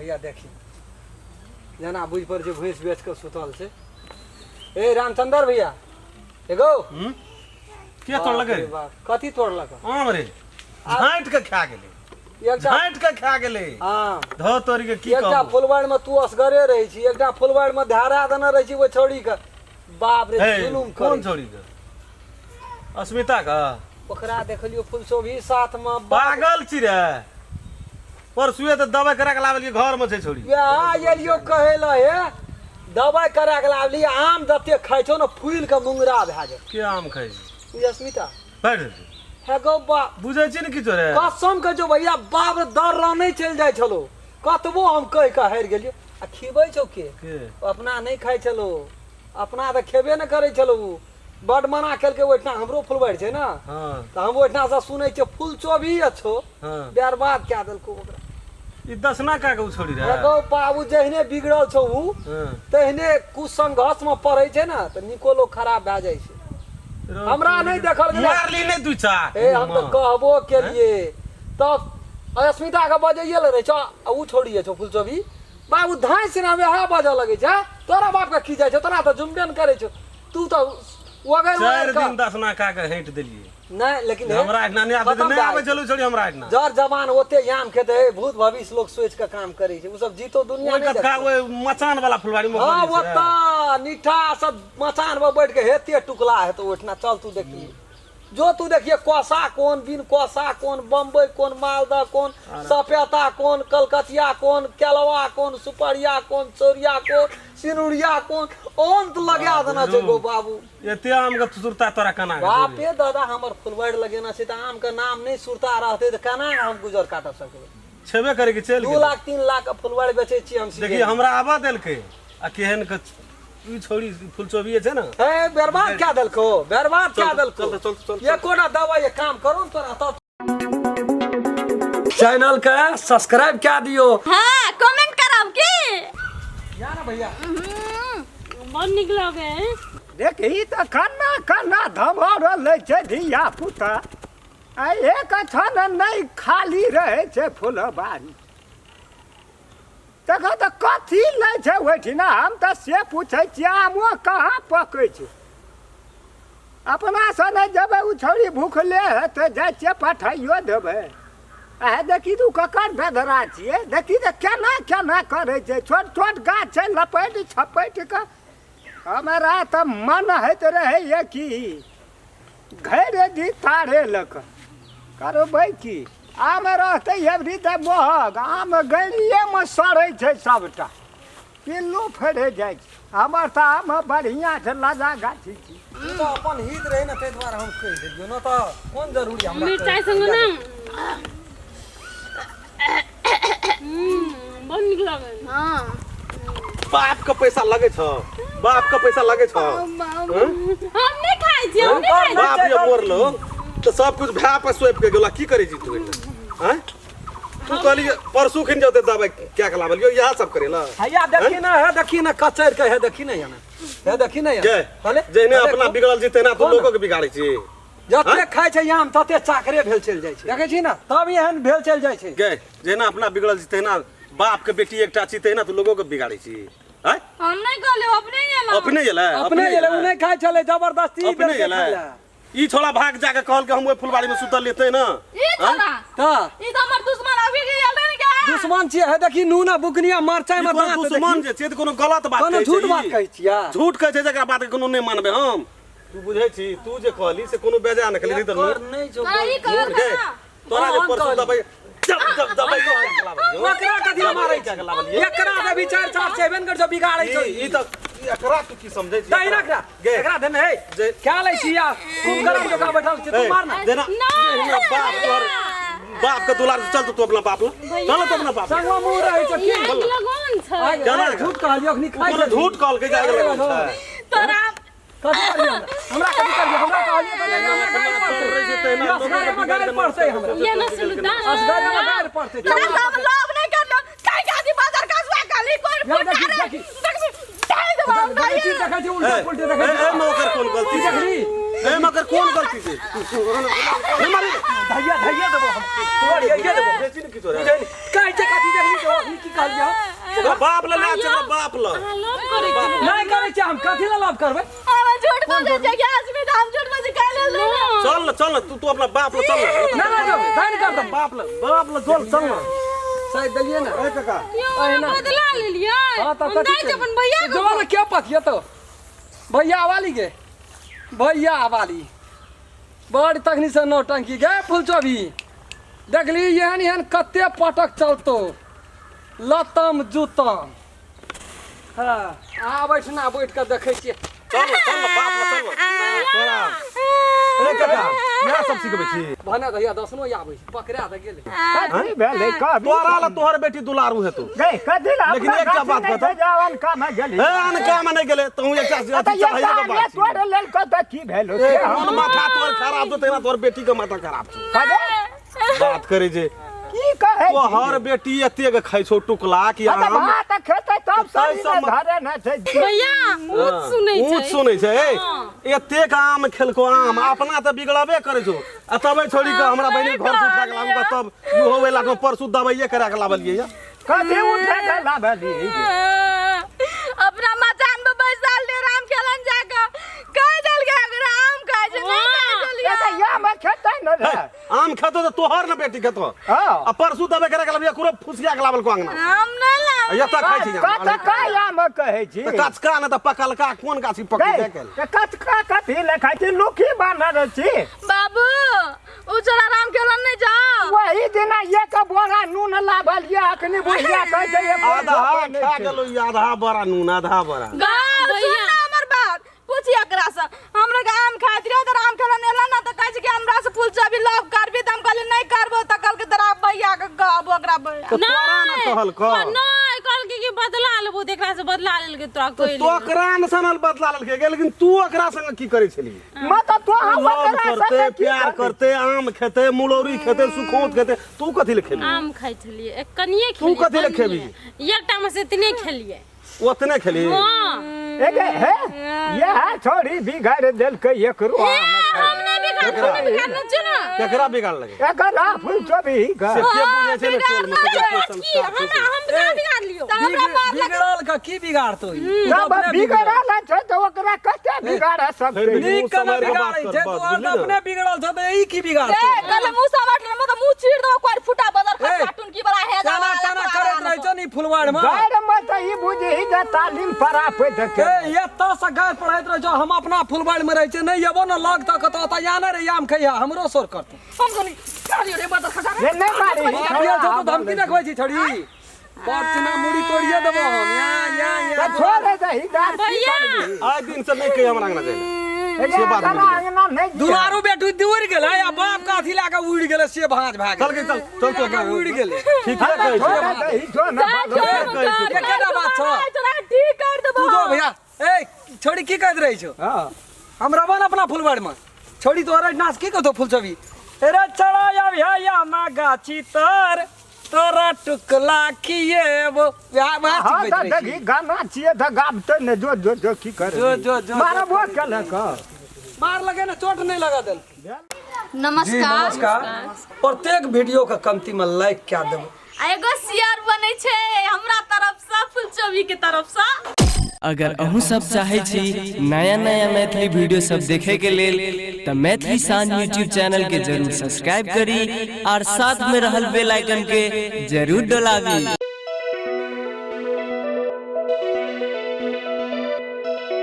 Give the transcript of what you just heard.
भैया देखी जेना बुझि पड़ै छै भैंस बेच कऽ सुतल छै। ए रामचंद्र भैया एगो हम्म? के तोड़लक रे? बाप, कथी तोड़लक? आम रे, झाँटि के खा गेलै। एकटा झाँटि के खा गेलै। हँ, धो तोड़ि के की एकटा कहू। फुलबाड़ी में तू असगरे रहै छी, एकटा फुलबाड़ी में धारा देने रहै छी ओहि छौड़ी के। बाप रे, हे, जुलुम कोन करै। छोड़ी के? अस्मिता के? ओकरा देखलियो फुलसोभी साथ में। पागल छी रे? परसुए तऽ दवाइ करा के लाबलियै, घर में छै छोड़ी। वएह एलियो कहै लए, हे दवाइ करा के लाबली। आम जते खाइ छौ ने, फूलि के मुंगरा भए जाय। के आम खाइ छै? ई अस्मिता। बैठ। हे गौ बा, बुझै छी ने किछो रे? कसम के जो भैया, बाप रे, दर नहि चलि जाइ छलो। कतबो हम कहि कऽ हारि गेलियो। आ खिबै छौ के? के? अपना नहि खाइ छलो, अपना तऽ खेबे नहि करै छलो। ओ बड मना केलकै। ओहिठिना हमरो फुलबारि छै ने। तऽ हम ओहिठिनासँ सुनै छियै फूल चोभी छौ। बर्बाद कए देलकौ ओकरा। ई दसना का के उ छोड़ी रे? एगो बाबू जहिने बिगड़ल छौ उ, तहिने कुछ संघर्ष में पड़ै छै ने, तऽ निको लोग खराब भए जाइ छै। हमरा नहि देखल गेलै। मारली नहि दू चार? ए, हम तऽ कहबो केलिए तब अस्मिता के बजैये ले रहै छौ आ उ छोड़िए छौ फुलचोभी। बाबू धाँसि ने वएह बाजऽ लगै छै, तोरा बाप के की जाइ छौ, तोरा तऽ जुमबे ने करै छौ, तू तऽ वगैर चारि वगैर दिन दसना का के हटि देलियै। नहि, लेकिन हे, हमरा एहिना नहि आबै। खतम नहि भए आबै गेल। छलै छोड़ी हमरा एहिना। जर जवान ओते याम खेतै, भूत भविष्य लोग सोचि के काम करै छै। उ सब जीतो दुनिया ओहि नहि कतका देखतौ। ओहि मचान वाला फुलवारी मे हँ बनै छै। ओतऽ निठा सब मचान पर बैठ के हेते टुकला हेतौ ओहिठिना। चल तू देखिए, जो तू देखिए, कोसा कोन, बिन कोसा कोन, बम्बई कोन, मालदह कोन, सपेता कोन, कलकतिया कोन, केलवा कोन, सुपरिया कोन, चौरिया कोन, सिनुरिया कोन, अंत लगा देना छै गो बाबू। एते आम के सुरता तोरा केना गेल? बापे दादा, हमर फुलवाड़ी लगेना छै तऽ आम के नाम नहि सुरता रहतै तऽ केना हम गुजर काटब सकबै? छेबे करे कि चलि 2 गेलै। लाख 3 लाख के फुलवाड़ी बेचै छियै हम। देखी, हमरा आबऽ देलकै आ केहन के ई छोड़ी फुलचोबिए छै ने। हे, बर्बाद क्या देलको, बर्बाद क्या चल, देलको। चल, चल, चल, चल। एकोटा दवाई। एक काम करो ने, तोरा तब चैनल के सब्सक्राइब क्या दियो। हाँ, कमेंट करब की। या ना भैया। बड़ नीक लगे। देखही तऽ कन्ना कन्ना धमहरल लै छै धिया पुता। आ एक क्षण नहि खाली रहै छै फुलबाड़ी। तखन तऽ कथी लै छै ओहिठिना? हम तऽ से पूछै छियै, आमो कहाँ पकै छै? अपना सँ नहि जेबै, ओ छौड़ी भूखले हेतै। जाइ छियै, पठाइयो देबै। आ हे देखी, तू ककर बेदरा छियै? देखी तऽ केना केना करै छै। छोट छोट गाछ छै, लपटि छपटि कऽ। हमरा तऽ मन होइत रहैए कि घरे दी तारे लऽ कऽ। करबै की, आम रहतै एबरी तऽ महग आम गलिएमे सड़ै छै, सभटा पिल्लू फड़े जाइ छै। हमर तऽ आम बढ़िआँ छै, लजा गाछी छी। ई तऽ अपन हित रहै ने, ताहि दुआरे हम कहि देलियौ ने, तऽ कोन जरूरी हमरा मिरचाइ संगे ने बड़ नीक लगे। हाँ। बाप के पैसा लगे छौ? बाप के पैसा लगे छौ? हम नहि खाइ छियै, हम नहि खाइ। बाप ये मोरलो तऽ सब कुछ भाय पर सौंप के गेला। की करै छी तू एहिठाम? आँय, तू कहली परसू खिन जते दवाई क्या के लाबलियो, इएह सब करेला। हैया देखी ना, हे देखी ना, कचर के हे देखी ना, यहाँ हे देखी ना। के हले जहने अपना बिगड़ल छी तेना तू कोन? लोगो के बिगाड़ै छी। जते खाइ छै आम तते चाकरे भेल चलि जाइ छै। देखै छी ने, तब एहन भेल चलि जाइ छै। गे, जहिना अपना बिगड़ल छी तहिना बाप के बेटी एकटा छी, तहिना तू लोगो के बिगाड़ै छी। आँय? हम नहि कहलियै, अपने एलहुँ। अपने गेलै। अपने गेलै, उ नहि खाइ छलै, जबरदस्ती अपने देलकै गेलै। खाइ लए। ई छोड़ा भाग जाके कहल के हम ओहि फुलबाड़ी में सुतल लेते ना। ई छोड़ा तऽ ई तऽ हमर दुश्मन अभी गेल रहे ने के। दुश्मन छियै। हे देखी, नून आ बुकनिया मरचाइ मे कोनो दाँत। दुश्मन जे छै तऽ कोनो गलत बात कोनो कहै छै झूठ ई? बात कहै छियै? झूठ कहै छै जकरा बात के कोनो नहि मानबै हम। तू बुझै छी, तू जे कहली से कोनो बेजा नहि कहली तऽ एकर नहि छौ। तोरा ई कहल गे, ना। तोरा जे हम परसू कहली। दबाई जब जब दबाई के लाबलियौ। ओकरा कथी लए मारै के छै? लाबलियौ? एकरा तऽ विचार चार छेबे ने करै छौ, बिगाड़ै छौ। ई ई तऽ ई एकरा तू की समझै छी? दही रख। गे, एकरा देने हे क्या लै छी या कुमकरण जकाँ बैठल छी तू? ए, मार ना। देना नहि। बाप तोहर बाप के दुलार से। चल तू अपना बाप ला, चल तू अपना बाप ला। संगवा मुँह रहै छौ की? आगि लगन छै। आइ केना? झूठ कहलियौ? अखनी खाइ कोनो छली। झूठ कहलकै जे आगि लगल छै। तोरा कथी करलियै हमरा? हमरा कथी करलियै? हमरा कहलियै तऽ नहि, हमरा गारि तोर रहै छै पड़तै। तहिना ई लोगो के असगरेमे बिगाड़ि गारि के पड़तै हमरा। ये न सुनता। असगरेमे गारि पड़तै। तोरा सब लोभ नहि करलो काहे गादी बाजार कसबा कहली कोई। या देखी, देखी। देखी, डाल देबो हम। देखै छी, देखै छी, उल्टा ए, पुल्टी ए, देखै छी। एहिमे ओकर कोन गलती छै? देखली। ए मगर कोन गलती छै? नहीं मारी। धैया धैया देबो हम तोरा, धैया देबो। बेसी ने किछो रे। बुझै नहि कहै छै कथी देखली तो अखनी की कहलियै? तोरा बाप ल ला, तोरा बाप ल। अहाँ लोभ करै छी। नहि करै छियै हम, कथी लए लाभ करबै? हम झूठ बजै छै कि अस्मिता, हम झूठ बजै काहे लेल? चल न, चल न, तू तू अपना बाप ल चल न। नहि नहि जो धैन कर दम। बाप ल, बाप ल चल, चल न। सही देलियै ने? ए काका। यौ, अहाँ बदला लेलियै। हाँ तब हम कथी? जाइ छी अपन भैया के। जो ने के पथिया तो भैया वाली गे, भैया वाली बड़ तखनी से नौटंकी गे। फुलचोभी देखली एहन एहन कते पटक चलतो लतम जुतम। हाँ आ बैठना, बैठ कऽ देखै छियै। चल न, चल न, बाप ल चल न तोरा। ए काका, इएह सब सिखबै छी? भने दहिया दसनो आबै छै, पकड़ा तऽ गेलै। कथी भेलै कहबी? तोरा ल तोहर बेटी दुलारू हेतौ। गै, कथी ला? लेकिन अपना एकटा गाछी बात नहि बताउ। छै, जावन काम गेली। ए आन काम नहि गेलै तहु एकटा तऽ अथी एकटा चढ़ैये के आमे बात छै। तोड़ि लेलकौ तऽ की भेलो से हम कोन माथा तोहर खराब छौ, तेना तोहर बेटी के माथा खराब छौ। कहे बात करै छै। की कहै छी? तोहर बेटी एतेक खाइ छौ टुकला कि हाँ तऽ आम भात खेतै तब तऽ शरीर सब धरे नहि छै। भैया ऊँच सुनै छै। ऊँच सुनै छै। ए, एतेक आम खेलको, आम अपना तऽ बिगड़बे करै छौ आ तबे छोड़ि कऽ हमरा बहिनी घर से उठा के लाबू तब इहो ओहि लाखमे परसू दबाइए करा के लाबलियै या। कथी उठा के लाबली? अपना मचान पर बैसाल ले राम खेलन जाके कह देल गया अगर आम खाय छै नहीं खाय छलियै। तऽ यामे खेतै ने रे। हे, आम खेतो तऽ तोहर ने बेटी खेतो। हाँ। आ परसू दबाइ करा के लाबलियै, कुरो फुसिया के लाबल को अंगना। हम नहीं लाब। आ एतऽ खाइ छै आम। कचका आम कहै छी? तऽ कचका ने तऽ पकलका कोन गाछी पकड़ गै, गेल? तऽ कचका कथी ले खाइ छी? लुखी बानर छी। बाबू, उ छोरा राम खेलन नहीं जाओ। वही दिना एक बोरा नून लाबलियै, अखनी बुढ़िया कहै छै एक आधा बोरा नहि खा छै। गेलो ई आधा बड़ा नून, आधा बड़ा। गाँव सुन भैया। ना हमर बात, पूछी एकरा से। हमरा के आम खाइत रहे तऽ राम खेलन एला ना तऽ कहै छै कि हमरा से फूल चबी लव करबी, तऽ हम कहली नहीं करबो, तऽ कहलकै तोरा भैया के कहबो ओकरा भैया। तऽ तोरा ने कहलकौ? नहि कहलकै कि बदला लेबो, तऽ एकरा से बदला लेलकै तोरा कोइ। तो ओकरा ने सनल बदला लेलकै गे, लेकिन तू ओकरा संग की करै छली? मतलब तो हम लव ओकरा करते संगे की प्यार करबै? करते, आम खेते, मुरौरी खेते, सुखौंत खेते, तू कथी ले खेबी? आम खाइ छलियै, एक कनिये तू खेलियै। कथी ले खेबही? कनिये। एकटा मे से इतने खेलियै। ओतने खेली? हाँ। एगे हे, यह छोड़ी बिगाड़ देलकै एकरो हे, आम खाइ। हम नहि बिगाड़, हम नहि बिगाड़ने छियै ने। केकरा बिगाड़ लगे? एकर फूल चोभी से के बुझै छै ने टोल में ककर के की संस्कार हम छै से। हम कहाँ बिगाड़ लियौ? तऽ हमरा मारलक। बिगड़ल के की बिगाड़तो ई? जब बिगड़ल छै तऽ ओकरा कते बिगाड़ सकतै? मुँह नीक के सम्हारि के बात बिगाड़ै कर, छै बात तू बुझली तऽ ने? अपने बिगड़ल छ तऽ ई की बिगाड़तो? ए कल मुंह सवाट ले, मतलब मुंह चीर दो कोई फुटा बदर ए, कार्टून की बड़ा है। तना तना करैत रहै छौ नी फुलवाड़ में। गैर में तऽ ई बुझही जे तालीम प्राप्त हेतै। ए एतऽ से गाय पढ़ैत रहै छौ, हम अपना फुलवाड़ में रहै छियै, नहि एबो ने लग तऽ कतौ ओतऽ या नहि रे आम खैहा, हमरो सोर करतौ। हम कोनी गाड़ी रे बदर खसा। जे नहि मारी। बाप रे, छौ तऽ धमकी देखबै छी छड़ी बड़ मुड़ी तोड़िए देबो हम या या या। तऽ छोड़ दही गार की भैया। करबी? आइ दिन से नहि कही हमरा अंगना जाइ लए। एगे से बात एकरा बुझलियै। अंगना नहि दिअ। दुलारू बेटू दौड़ गेलै आ बाप के अथी लए कऽ उड़ि गेलै, से भाँज भए चल गेलै। गे, चल चल तू लए कऽ उड़ि गेलै। ठीके कहै छोड़ छै। दही जो ने बालो। कहै छै। एकेटा बात छौ। तोरा ठीक कर देबो। तू जो भैया। ए छोड़ी, की कहैत रहै छौ? हाँ। हम रहबो ने अपना फुलबाड़ में, छोड़ी तोहर नाच की कहतो फुलचबी रे चढ़ा भैया मा गाछी तर तोरा टुकला खिएबो, वएह वएह हाँ सिखबैत तऽ रहै देखी छी। गाना छियै तऽ गाबतै ने। जो जो जो, की करे? जो, जो, जो, मारबो केलक। मार लगे ने, चोट नहीं लगा देल। नमस्कार। नमस्कार। प्रत्येक वीडियो के कमती में लाइक क्या देबो आ एगो शेयर बनै छै हमरा तरफ से, फुलचोभी के तरफ से। अगर अहूँ सब चाहै छी नया नया मैथिली वीडियो सब देखे के लेल तऽ मैथिली शान यूट्यूब चैनल के जरूर सब्सक्राइब करी और साथ में रहल बेल आइकन के जरूर डोलाबी।